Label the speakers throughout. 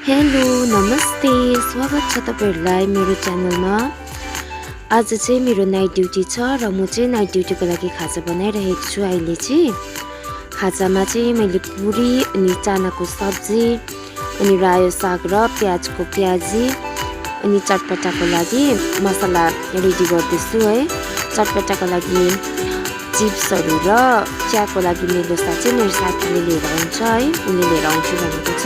Speaker 1: Hello नमस्ते स्वागत छ तपाईहरुलाई मेरो च्यानलमा। आज चाहिँ मेरो नाइट ड्युटी छ र म चाहिँ नाइट ड्युटीको लागि खाजा बनाइरहेको छु। अहिले चाहिँ खाजामा चाहिँ मैले पुरी अनि चानाको सब्जी अनि रायो साग र प्याजको प्याजी अनि चटपटाको लागि मसला रेडी गर्दैछु है। चटपटाको लागि चिप्सहरु र चियाको लागि मेरो साथीले लिएर आउँछ है। उले लिएर आउँछु भनेको छ।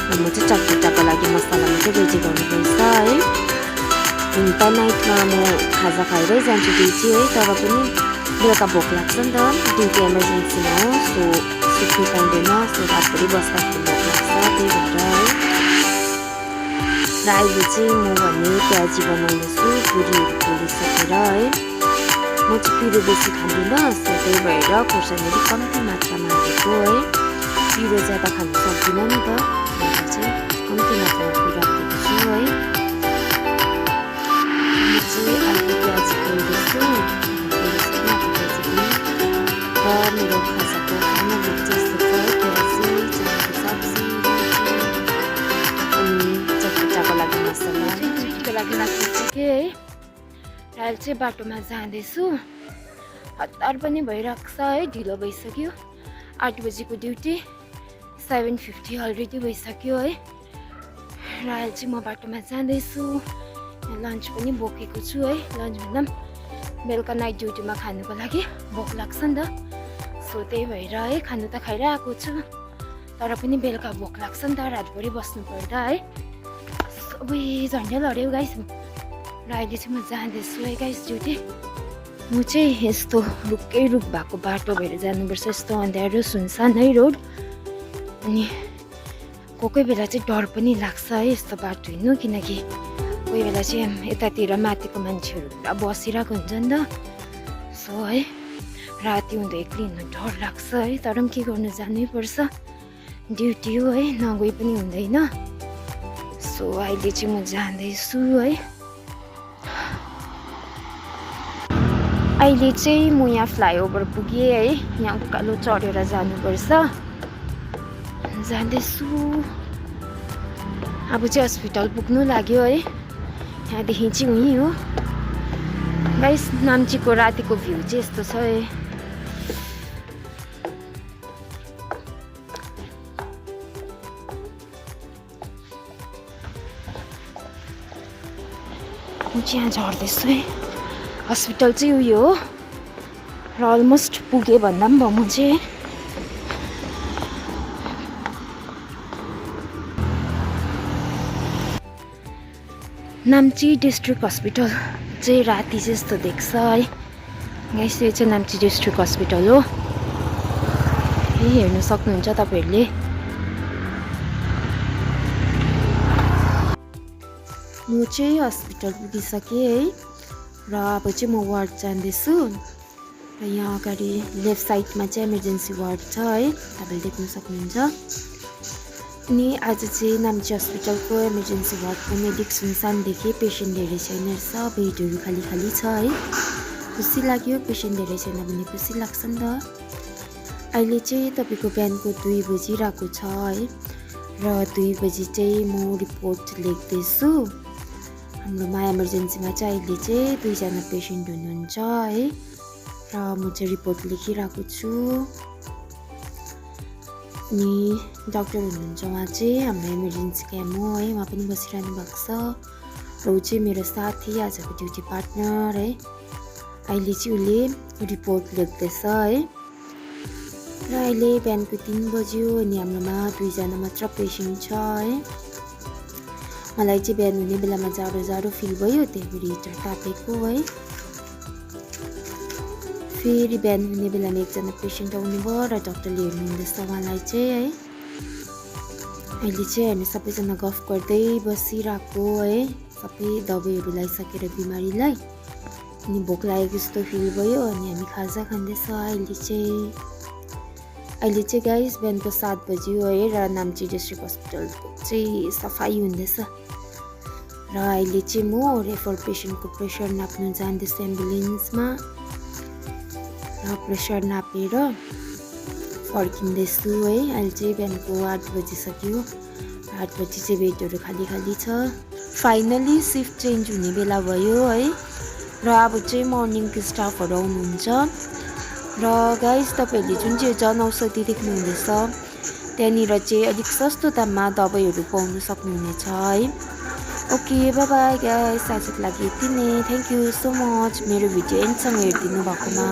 Speaker 1: म चाहिँ चटपटाको लागि मसला मात्रै रेडी गर्नुपर्छ है। अन्त नाइटमा म खाजा खाएरै जान्छु ड्युटी है। तर पनि बेलुका भोक लाग्छ नि त, ड्युटी इमर्जेन्सीमा हो। सो सुत्नु पाइँदैन, सो रातभरि बस्दाखेरि भोक लाग्छ, त्यही भएर है। र अहिले चाहिँ म भने प्याजी बनाउँदैछु पुरीहरू पोलिसकेर है। म चाहिँ पिरो बेसी खाँदिनँ, सो त्यही भएर खोर्सानी अलिक कम्ती मात्रामा हालेको है। पिरो ज्यादा खानु सक्दिनँ नि त, चाहिँ कम्ती मात्रामा पिरो हालिदिएको छु है। म चाहिँ आलु प्याज पोल्दैछु र मेरो खाजाको खाना लुक जस्तो छ प्याजी, चनाको सब्जी अनि चटपटाको लागि मसला ड्युटीको लागि राखिसकेँ है। र अहिले चाहिँ बाटोमा जाँदैछु। हतार पनि भइरहेको छ है, ढिलो भइसक्यो। 8 बजीको ड्युटी 7:50 अलरेडी भइसक्यो है। र अहिले चाहिँ म बाटोमा जाँदैछु। लन्च पनि बोकेको छु है। लन्च भन्दा बेलुका नाइट ड्युटीमा खानुको लागि भोक लाग्छ नि त, सो त्यही भएर है खानु त खाइरहेको छु। तर पनि बेलुका भोक लाग्छ नि त, रातभरि बस्नु पर्दा है। सबै झन्डै लड्यो गाइस। र अहिले चाहिँ म जाँदैछु है गाइस ड्युटी। म चाहिँ यस्तो रुखै रुख भएको बाटो भएर जानुपर्छ। यस्तो अँध्यारो सुनसान है रोड। अनि कोही बेला चाहिँ डर पनि लाग्छ है यस्तो बाटो हिँड्नु, किनकि कोही बेला चाहिँ यतातिर माथिको मान्छेहरू पुरा बसिरहेको हुन्छ नि त। सो है राति हुँदा एक्लै हिँड्नु डर लाग्छ है। तर पनि के गर्नु, जानै पर्छ, ड्युटी हो है, नगई पनि हुँदैन। सो अहिले चाहिँ म जाँदैछु है। अहिले चाहिँ म यहाँ फ्लाइओभर पुगेँ है। यहाँ उकालो चढेर जानुपर्छ, जाँदैछु। अब चाहिँ हस्पिटल पुग्नु लाग्यो है। यहाँदेखि चाहिँ उहीँ हो गाइस। नाम्चीको रातिको भ्यू चाहिँ यस्तो छ है। म चाहिँ यहाँ झर्दैछु है। हस्पिटल चाहिँ उयो हो र अलमोस्ट पुगेँ भन्दा पनि भयो म चाहिँ। नाम्ची डिस्ट्रिक्ट हस्पिटल चाहिँ राति चाहिँ यस्तो देख्छ है गाइस। यो चाहिँ नाम्ची डिस्ट्रिक्ट हस्पिटल हो। यही हेर्न सक्नुहुन्छ तपाईहरुले। म चाहिँ हस्पिटल पुगिसकेँ है। र अब चाहिँ म वार्ड जाँदैछु। र यहाँ अगाडि लेफ्ट साइडमा चाहिँ इमर्जेन्सी वार्ड छ है, तपाईले देख्न सक्नुहुन्छ। अनि आज चाहिँ नाम्ची हस्पिटलको इमर्जेन्सी वार्डको मेडिक सुनसान देखेँ। पेसेन्ट धेरै छैन रहेछ, बेडहरू खाली खाली छ है। खुसी लाग्यो, पेसेन्ट धेरै छैन भने खुसी लाग्छ नि त। अहिले चाहिँ तपाईँको बिहानको 2 बजिरहेको छ है। र 2 बजी चाहिँ म रिपोर्ट लेख्दैछु। हाम्रोमा इमर्जेन्सीमा चाहिँ अहिले चाहिँ 2 जना पेसेन्ट हुनुहुन्छ है। र म चाहिँ रिपोर्ट लेखिरहेको छु। अनि डाक्टर हुनुहुन्छ उहाँ चाहिँ हाम्रो इमर्जेन्सी क्याम हो है, उहाँ पनि बसिरहनु भएको छ। र ऊ चाहिँ मेरो साथी, आजको ड्युटी पार्टनर है। अहिले चाहिँ उसले रिपोर्ट लेख्दैछ है। र अहिले बिहानको 3 बज्यो अनि हाम्रोमा 2 जना मात्र पेसेन्ट छ है। मलाई चाहिँ बिहान हुने बेलामा जाडो जाडो फिल भयो, त्यही भएर हिटर तापेको है। फेरि बिहान हुने बेलामा एकजना पेसेन्ट आउनु भयो र डक्टरले हेर्नुहुँदैछ उहाँलाई चाहिँ है। अहिले चाहिँ हामी सबैजना गफ गर्दै बसिरहेको है, सबै दबाईहरू लगाइसकेर बिमारीलाई। अनि भोक लागेको जस्तो फिल भयो अनि हामी खाजा खाँदैछ अहिले चाहिँ गाइस बिहानको 7 बज्यो है। र नाम्ची डिस्ट्रिक्ट हस्पिटलको चाहिँ सफाई हुँदैछ। र अहिले चाहिँ म रेफर पेसेन्टको प्रेसर नाप्नु जाँदैछु एम्बुलेन्समा। र प्रेसर नापेर फर्किँदैछु है। अहिले चाहिँ बिहानको 8 बजिसक्यो 8 बजी चाहिँ बेडहरू खाली खाली छ। फाइनली सिफ्ट चेन्ज हुने बेला भयो है। र अब चाहिँ मर्निङको स्टाफहरू आउनुहुन्छ। र गाइस तपाईँहरूले जुन चाहिँ जनऔषधि देख्नुहुँदैछ त्यहाँनिर चाहिँ अलिक सस्तो दाममा दबाईहरू पाउन सक्नुहुनेछ है। ओके बाई बाई गाइस, आजको लागि यति नै। थ्याङ्क यू सो मच मेरो भिडियो एन्डसम्म हेरिदिनु भएकोमा।